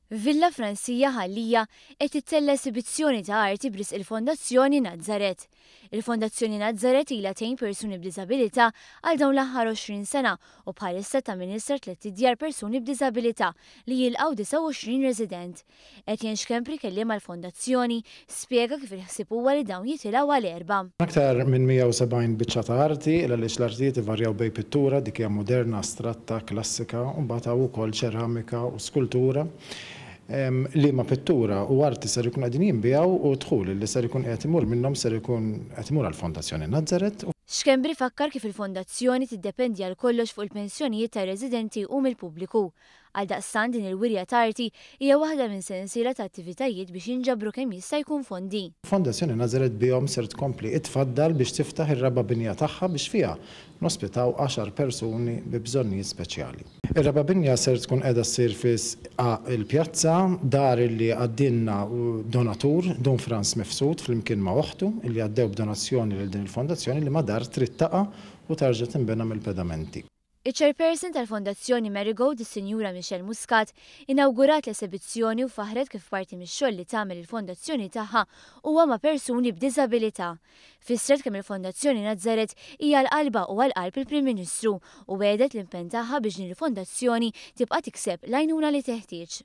Villa Fransija Ħal Lija qed tittella' esibizzjoni ta' arti b'risq il-Fondazzjoni Nazareth. Il-Fondazzjoni Nazareth ilha tgħin persuni b'diżabilità għal dawn l-aħħar 20 sena u bħalissa tamministra tlett idjar persuni b'diżabilità li jilqgħu 29 resident. Etienne Schembri kelliem għall-Fondazzjoni spjega kif il-ħsieb huwa li dawn jitilgħu għal erba'. Aktar minn 170 biċċa ta' arti, għaliex l-artijiet ivarjaw bejn pittura, dik hija moderna, astratta, klassika, u mbagħad hawn ukoll ċeramika u skultura. Liema pittura u arti ser ikun qegħdin jinbiegħu u dħul li ser ikun qed imur minnhom ser ikun qed imur għall-Fondazzjoni Nazareth. Schembri fakkar kif il-fondazzjoni tiddependi għal kollox fuq il-pensjonijiet tar-residenti u mill-pubbliku. Għaldaqstant din il-wirja t'arti hija waħda minn sensiela ta' attivitajiet biex jinġabru kemm jista' jkun fondi. Fondazzjoni Nazareth bihom ser tkompli tfaddal biex tiftaħ ir-raba' binja tagħha biex fiha nospitaw għaxar persuni bi bżonnijiet speċjali. Ir-raba' binja ser tkun qiegħda ssir fi Sqaq il-Pjazza, dar illi għaddielna donatur, Dun Frans Mifsud flimkien ma' oħtu, illi għaddew b'donazzjoni lil din il-fondazzjoni liema dar trid taqa' u tarġa' tinbena mill-pedamenti. Iċ-Chairperson tal-Fondazzjoni Marigold is-Sinjura Michelle Muscat inawgurat l-esebizzjoni u faħħret kif parti mix-xogħol li tagħmel il-fondazzjoni tagħha huwa ma' persuni b'diżabilità. Fissret kemm il-Fondazzjoni Nazareth hija għal qalbha u għal qalb il-Prim Ministru u wegħdet l-impenn tagħha biex din il-fondazzjoni tibqa' tikseb l-għajnuna li teħtieġ.